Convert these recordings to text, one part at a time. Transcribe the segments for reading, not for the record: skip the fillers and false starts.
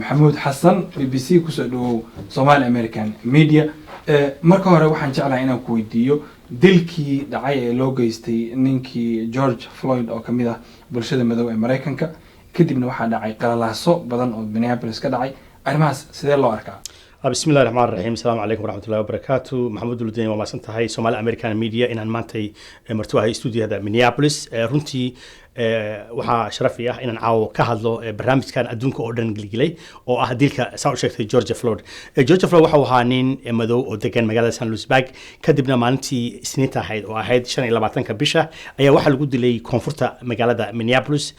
Maxamuud Xasan, BBC kusoo dhawow Somali American Media. Marka hore waxaan jeclahay inaan ku weydiiyo dilkii dhacay ee loo geystay ninkii George Floyd oo kamid ah bulshada madow ee Maraykanka. Kadibna waxaa dhacay qalalaaso badan oo Minneapolis ka dhacay. Arrimahaas sidee loo arkaa? Bismi illahi raxmaan raxiim. Asalaamu calaykum waraxmatullahi wabarakaatu. Maxamuud Uludin, waa mahadsan tahay Somali American Media inaan maantay marti ahay stuudiyada Minneapolis. Runtii waxaa sharafi ah inaan caawo ka hadlo barnaamijkan adduunka oo dhan gilgilay oo ah dilka, saa u sheegtay, George Floyd. George Floyd waxa uu ahaa nin madow oo degan magaalada St. Louisburg. Kadibna maalintii Isniinta ahayd oo ahayd 25-ka bisha ayaa waxaa lagu dilay koonfurta magaalada Minneapolis,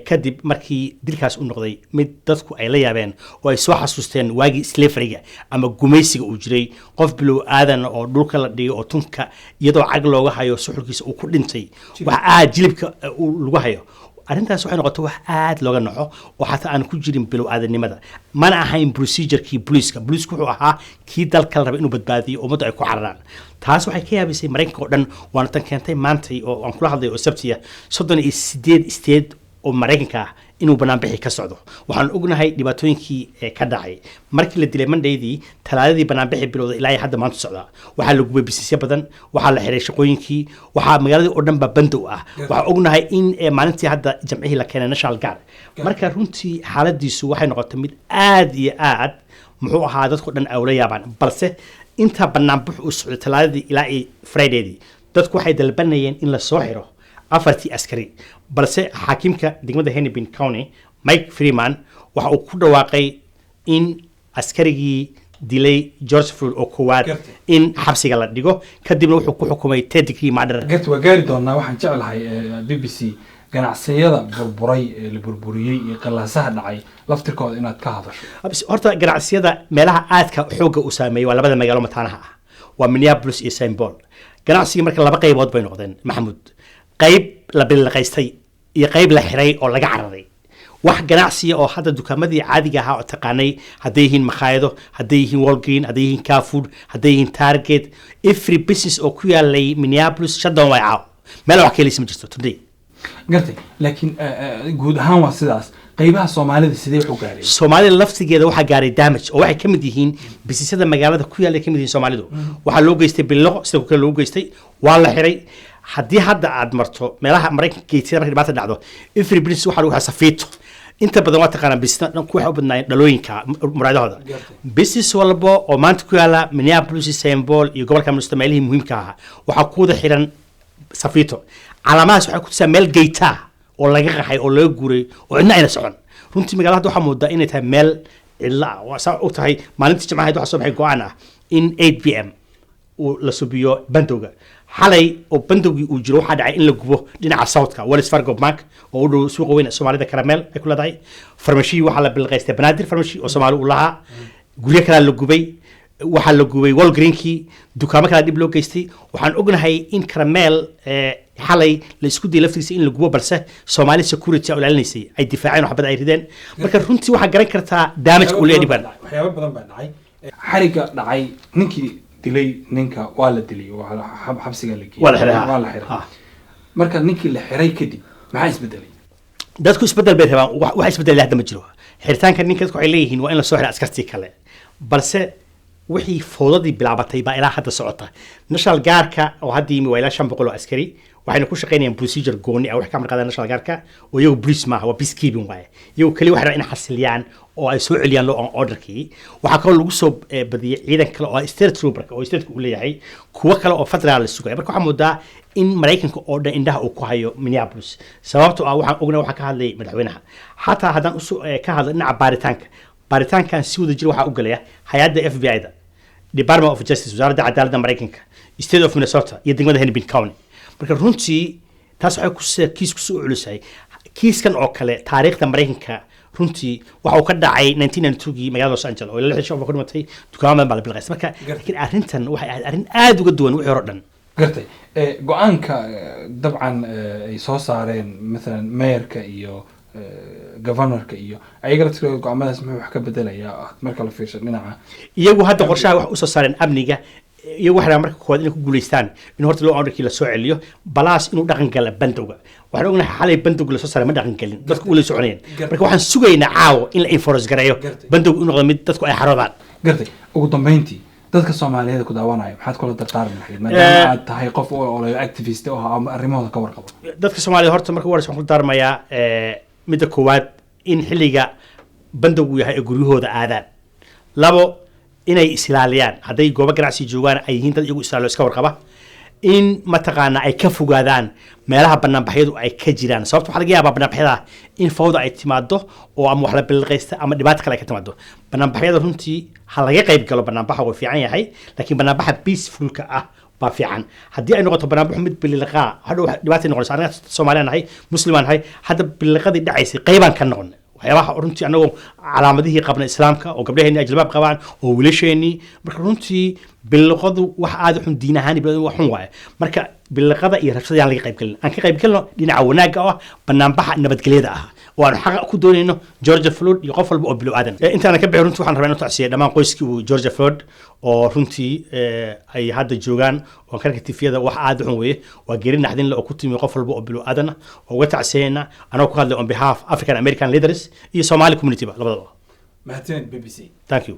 kadib markii dilkaas u noqday mid dadku ay la yaabeen oo ay soo xasuusteen waagii slaveryga ama gumaysiga uu jiray, qof bilow aadan oo dhulka la dhigay oo tunka iyadoo cag looga hayo suxulkiisa uu ku dhintay, wax aad jilibka lagu hayo. Arrintaas waxay noqotay wax aad looga naxo oo xataa aan ku jirin bilow aadanimada. Mana ahayn procedurekii booliiska. Booliisku wuxuu ahaa kii dalka la rabay inuu badbaadiyo, ummaddu ay ku cararaan. Taas waxay ka yaabisay Maraykanka oo dhan, waana tan keentay maantay oo aan kula hadlay oo Sabtiya 38 state oo Maraykanka ah inuu banaanbixi ka socdo. Waxaan ognahay dhibaatooyinkii ka dhacay markii la dilay Mondaydii. Talaadadii banaanbixi bilowday ilaa hadda maanta socdaa. Waxaa la gubay businessyo badan, waxaa la xiray shaqooyinkii, waxaa magaaladii oo dhan baa bandow ah. Waxaan ognahay in maalintii hadda Jamcihii la keenay National Guard. Marka runtii xaaladiisu waxay noqotay mid aad iyo aad, muxuu ahaa, dadku dhan ay ula yaabaan. Balse inta banaanbix uu socday Talaadadii ilaa iyo Fridaydii, dadku waxay dalbanayeen in la soo xiro afartii askari. Balse xaakimka degmada Hennepin County, Mike Freeman, waxa uu ku dhawaaqay in askarigii dilay George Floyd oo koowaad in xabsiga la dhigo. Kadibna wuxuu ku xukumay third degree murder. Garta, waa gaari doonaa. Waxaan jeclahay BBC ganacsiyada burburay ee la burburiyey iyo qalaasaha dhacay laftirkooda inaad ka hadasho. Horta ganacsiyada meelaha aadka xoogga u saameeyey waa labada magaalo mataanaha ah, waa Minneapolis iyo St. Paul. Ganacsigii marka laba qaybood bay noqdeen, Maxamuud: qayb la billiqaystay iyo qayb la xiray oo laga cararay. Wax ganacsiya oo hadda dukaamadii caadiga ahaa oo taqaanay, hadday yihiin makhaayado, hadday yihiin Walgreen, hadday yihiin Carrefour, hadday yihiin Target, every business oo ku yaalay Minneapolis shutdown way caaw, meel wax ka helaysa ma jirto today. Gartay, laakiin guud ahaan waa sidaas. Qaybaha Soomaalida sidee wax u gaareen? Soomaalida laftigeeda waxaa gaaray damage oo waxay ka mid yihiin businessyada magaalada ku yaallay ka mid yihiin Soomaalidu. Waxaa loo geystay billoqo, sida kale loogu geystay, waa la xiray. Haddii hadda aad marto meelaha Maraykanka geedsida, markay dhibaata dhacdo, every business waxaa lagu xiraa safiito. Inta badan waa taqaanaa, business dhan waxay u badnaayeen dhalooyinka muraadahooda. Business walba oo maanta ku yaala Minneapolis, St. Paul iyo gobolka Minnesota, meelihii muhiimka ahaa, waxaa ku wada xiran safiito. Calaamadaas waxay ku tusaa meel geytaa oo laga qaxay oo laga guuray oo cidna ayna socon. Runtii magaalada hadda waxaa moodaa inay tahay meel cidla ah. Waa saa og tahay, maalintii Jimcahayd waxaa soo baxay go-aan ah in 8 p.m. uu la subiyo bandowga. Xalay oo bandowgii uu jiro waxaa dhacay in la gubo dhinaca southka Wells Fargo Bank oo u dhow suuqa weyn ee Soomaalida Karameel ay ku leedahay. Farmashihii waxaa la bilqaystay, Banaadir Farmashi oo Soomaali uu lahaa. Guryo kalaa la gubay, waxaa la gubay Walgreenkii, dukaamo kalaa dib loo geystay. Waxaan ognahay in Karameel xalay la isku dayay laftiisa in la gubo, balse Soomaali security oo ilaalinaysay ay difaaceen, waxbad ay rideen. Marka runtii waxaa garan kartaa damage uu leeyahay dhibkan. Waxyaabo badan baa dhacay. Xariga dhacay, ninkii dilay ninka waa la dilay, waa xabsiga la geeyey. Waa la xiray, ha. Waa la xiray. Marka ninkii la xiray kadib maxaa isbedelay? Dadku isbedel bay rabaan. Wax isbedel hadda ma jiro. Xiritaanka ninka dadku waxay leeyihiin waa in la soo xira askartii kale, balse wixii fowdadii bilaabatay baa ilaa hadda socota. National Guardka oo hadda yimi waa ilaa 500 oo askari, waxayna ku shaqaynayaan procedure gooni ah. Wax ka marqaadaan National Guardka oo iyagu police maaha, waa peacekeeping waaye. Iyagu kaliya waxay rabaan inay xasiliyaan oo ay soo celiyaan law and orderkii. Waxaa kaloo lagu soo badiyey ciidan kale oo state trooperka oo stateka uu leeyahay, kuwo kale oo federal la sugaya. Marka waxaa moodaa in Maraykanka oo dhan indhaha uu ku hayo Minneapolis, sababtoo ah waxaan ognahay waxaa ka hadlay madaxweynaha. Xataa haddaan usoo ka hadlo dhinaca baaritaanka, baaritaankan si wada jir waxaa u galaya hay-adda FBI da, Department of Justice, wasaaradda cadaaladda Maraykanka, State of Minnesota iyo degmada Hennepin County. Marka runtii taas waxay kus kiis kusoo culusahay. Kiiskan oo kale taariikhda Maraykanka runtii waxa uu ka dhacay 1992gii magaalada Los Angeles oo ilaa 60 qof ku dhimatay, dukaamo badan baa la bilqaystay. Marka laakiin arrintan waxay ahayd arrin aad uga duwan wixii hore o dhan. Gartay. Go-aanka dabcan ay soo saareen, mathalan mayorka iyo governorka iyo ayaga laftirkooda, go-aamadaas muxuu wax ka bedelayaa marka la fiirsho dhinaca Iyagu hadda qorshaha wax usoo saareen amniga. Iyagu waxay rabaan marka koowaad inay ku guuleystaan in horta law orderkii la soo celiyo, plus inuu dhaqan gala bandowga. Waxaan ognahay xalay bandowga lasoo saaray ma dhaqan gelin, dadku ula soconayeen. Marka waxaan sugaynaa caawo in la enforce gareeyo bandowga, inuu noqdo mid dadku ay xaroodaan. Gartay. Ugu dambeyntii, dadka Soomaaliyeed ku daawanaya maxaad kula dardaarmi lahayd, maadaama aad tahay qof u ololeeyo, activist oo ama arrimahooda ka warqabo? Dadka Soomaaliyeed horta marka ugu horeysa waxaan ku darmayaa, midda koowaad, in xilliga bandowgu yahay ay guryahooda aadaan. Labo, inay isilaaliyaan, hadday goobo ganacsi joogaan ay yihiin dad iyagu islaaliyo, iska warqaba, in mataqaanaa ay ka fogaadaan meelaha banaanbaxyadu ay ka jiraan, sababto waxaa laga yaabaa banaanbaxyada in fawda ay timaado oo ama wax la bilqaysta ama dhibaato kale ay ka timaado. Banaanbaxyada runtii ha laga qayb galo, banaanbaxa waa fiican yahay, laakiin banaanbaxa peacefulka ah baa fiican. Haddii ay noqoto banaanbaxu mid bililiqaa, hadhow dhibaatay noqonaysa. Anaga Soomaaliyan nahay, Muslimaan nahay, hadda bililiqadii dhacaysay qaybaan ka noqonay. Waxyaabaha runtii anagoo calaamadihii qabna Islaamka oo gabdhaheenni ajilbaab qabaan oo wiilasheenii, marka runtii biliqadu wax aada u xun diin ahaan iyo wax xun waaye. Marka biliqada iyo rabshada yaan laga qayb gelin, aan ka qayb gelno dhinaca wanaagga oo ah banaanbaxa nabadgelyada ah oo aanu xaqa ku doonayno George Floyd iyo qof walba oo bilo aadan. Intaana ka bixin, runtii waxaan rabaa inaan tacsiyo dhammaan qoyskii uu George Floyd oo runtii ay hadda joogaan oo karka tifiyada. Wax aada u xun weeye, waa geeri naxdin leh oo ku timi qof walba oo bilo aadan ah oo uga tacsiyayna, anagoo ku hadlay on behalf African American leaders iyo Somali community ba labadaba. Mahadsanid, BBC. Thank you.